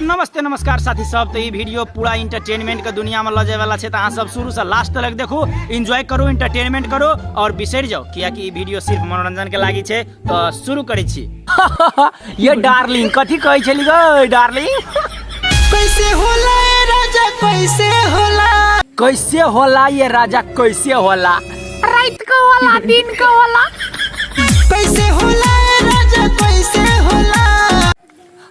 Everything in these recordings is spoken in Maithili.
नमस्ते नमस्कार साथी सब। तो ई वीडियो पूरा इंटरटेनमेंट के दुनिया में ल जाए वाला छै, तो अहाँ सब शुरू से लास्ट तक देखू, एंजॉय करू, इंटरटेनमेंट करू और बिसरि जाओ, कियाकि ई वीडियो सिर्फ मनोरंजन के लागी छै। तो शुरू करै छी। ये डार्लिंग कथी कहै छली गै डार्लिंग? कैसे होला ए राजा, कैसे होला? कैसे होला ये राजा, कैसे होला? रात को होला, दिन को होला। कैसे होला ए राजा, कैसे होला?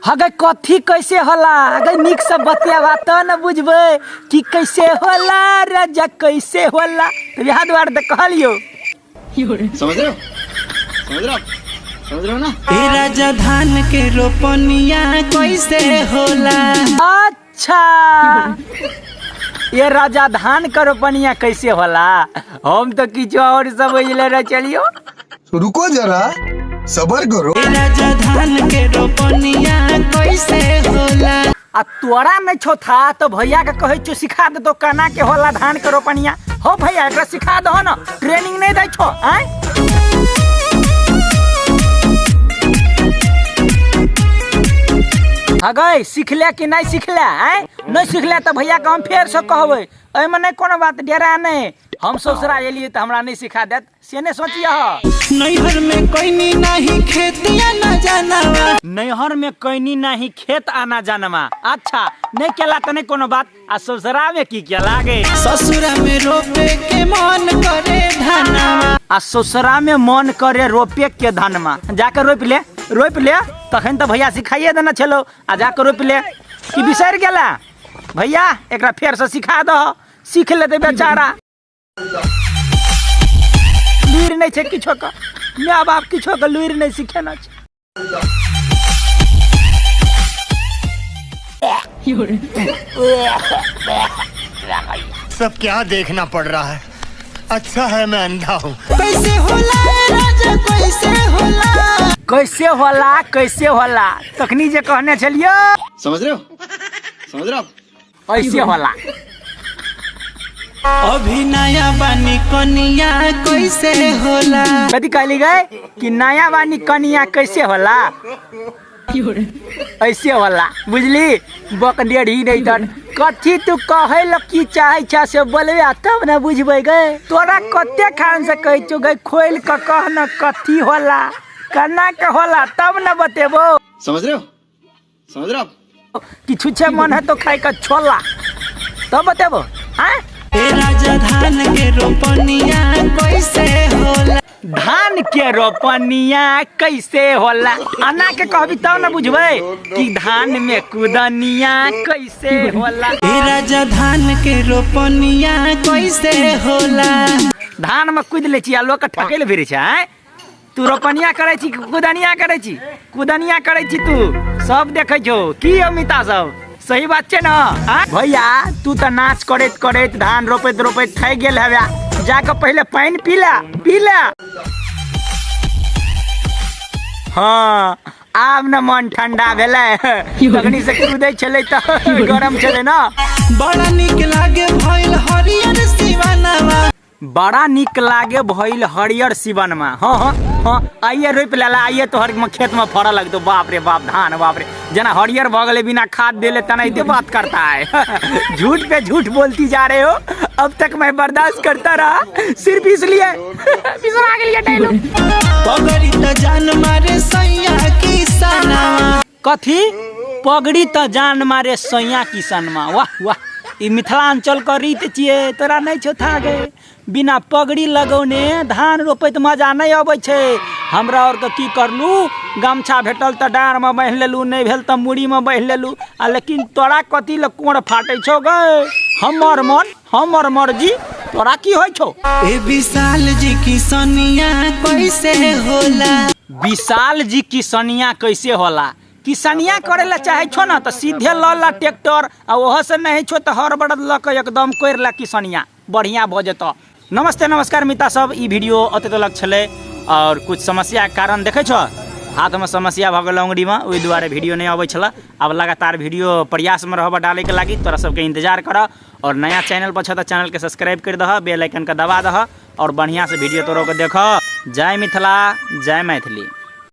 हगे कथी कैसे होला? अगे नीक से बतियाबा त न बुझबै कि कैसे होला राजा, कैसे होला। तो इएह दुआरे तऽ कहलियौ। समझ रहे हो, समझ रहे हो आप? समझ रहे हो ना? ए राजा धान के रोपनिया कैसे होला? अच्छा, ये राजा धान के रोपनिया कैसे होला? हम तो किछु और समझले रह चलियो। रुको जरा, सबर करो। ए राजा धान के रोपनिया कैसे होला? आ तोरा नहीं छो था तो भैया के कहै छो सिखा दे तो केना के होला धान के रोपनिया। हो भैया, एकरा सिखा दहो न, ट्रेनिंग नहीं दै छो आय? हगै सिखले कि नहीं सिखले आय? नहीं सिखले तऽ भैया के हम फेर से कहबै, एहिमे नहीं कोनो बात, डेरा नहीं। हम ससुरा एलियै तऽ हमरा नहीं सिखा देत से नहीं सोचियह। नैहर में कोई नहीं खेतिया न जानवा। नैहर में कैनी नहीं खेत आना जानवा। अच्छा, नहीं केला तऽ नहीं कोनो बात, आ ससुरा में की केला गे? ससुरा में रोपे के मन करे धनवा। आ ससुरा में मन करे रोपे के धनमा, जाके रोपि ले, रोपि ले। तखन तऽ भैया सिखाइए देने छलौ, आ जाके रोपि ले। कि बिसरि गेला भैया? एकरा फेरसँ सिखा दह, सीख लेतै बेचारा। लुरि नहि छै किछो के, माय बाप किछो के लुरि नहि सिखेने छै। सब क्या देखना पड़ रहा है, अच्छा है मैं अंधा हूँ। कैसे होला ए राजा, कैसे होला? कैसे होला, कैसे होला? तखनी जे कहने छलियो। समझ रहे हो, समझ रहे हो आप? ऐसे होला। अभी नया बानी कनिया कैसे होला? कथी कहली गए कि नया बानी कनिया कैसे होला? ऐसे होला, बुझली? बक डेढ़ी नहीं तर कथी तू कहै ल की चाहै छ से बोलबे तब न बुझबै गए। तोरा कते खान से कहै छौ गए, खोलि कऽ कह न कथी होला, केना के होला, तब न बतेबो। समझ रहे हो, समझ रहे हो आप? कि छुछे मन है तो खाए के छोला, तब बतेबो। आँय? ए राजा धान के रोपनिया कैसे होला? धान के रोपनिया कैसे होला? अना के कहबी तब न बुझबै कि धान में कुदनिया कैसे होला। ए राजा धान के रोपनिया कैसे होला? धान में कुदि लै छी आ लोक के ठकै लए भिड़ै छै। आँय, तू रोपनिया करै छी कि कुदनिया करै छी? कुदनिया करै छी तू, सब देखै छौ। की अमिता सब सही बात छै न? आँय? भैया, तू तऽ नाच करैत करैत धान रोपैत रोपैत थकि गेल हेबे, जाकऽ पहिले पानि पी ले, पी ले। हँ, आब न मन ठंडा भेलै, तखनी से कूदै छलै तऽ गरम छलै न। बड़ा नीक लागे भइल हरियर सिवानवा। बड़ा नीक लागे भइल हरियर सिवनमा। हाँ हाँ हाँ, आइए रोपि लेला, आइए तोहर खेत में फड़ऽ लगतौ। बाप रे बाप, धान बाप रे जेना हरियर भऽ गेलै बिना खाद देले तेनाहिते बात करता है। झूठ पे झूठ बोलती जा रहे हो, अब तक मैं बर्दाश्त करता रहा सिर्फ इसलिए। बिसरा गेलियै डायलॉग। पगड़ी त जान मारे सैया किसनवा। कथी पगड़ी त जान मारे सैया किसनमा? वाह वाह, ई मिथिलांचल के रीत छियै, तोरा नहि छौ था गे? बिना पगड़ी लगौने धान रोपैत मजा नहि अबै छै। हमरा आरके की करलू, गमछा भेटल तऽ डाँरमे बान्हि लेलू, नहि भेल तऽ मूड़ीमे बान्हि लेलू। आ लेकिन तोरा कथी लए कोढ़ फाटै छौ गै? हमर मन हमर मर्जी, तोरा की होइ छौ? ए विशाल जी किसनिया कैसे होला? विशाल जी किसनिया कैसे होला? किसनिया करे ला चाहे छो ना तऽ सीधे लऽ ला ट्रैक्टर, आ ओहो से नहीं छो तऽ हर बड़द लऽ के एकदम कर ला किसनिया, बढ़िया भऽ जेतौ। नमस्ते नमस्कार मिता सब, ई वीडियो अते तलक छलै और कुछ समस्या के कारण देखै छो हाथमे समस्या भऽ गेल अङ्गुरीमे, ओहि दुआरे वीडियो नहि अबै छलै। आब लगातार वीडियो प्रयासमे रहब डालैके लागि, तोरा सबके इंतजार कर। और नया चैनल पर छ तऽ चैनल के सब्सक्राइब कर दह, बेल आइकन के दबा दह और बढ़िया से वीडियो तोरो के देख। जय मिथिला, जय मैथिली।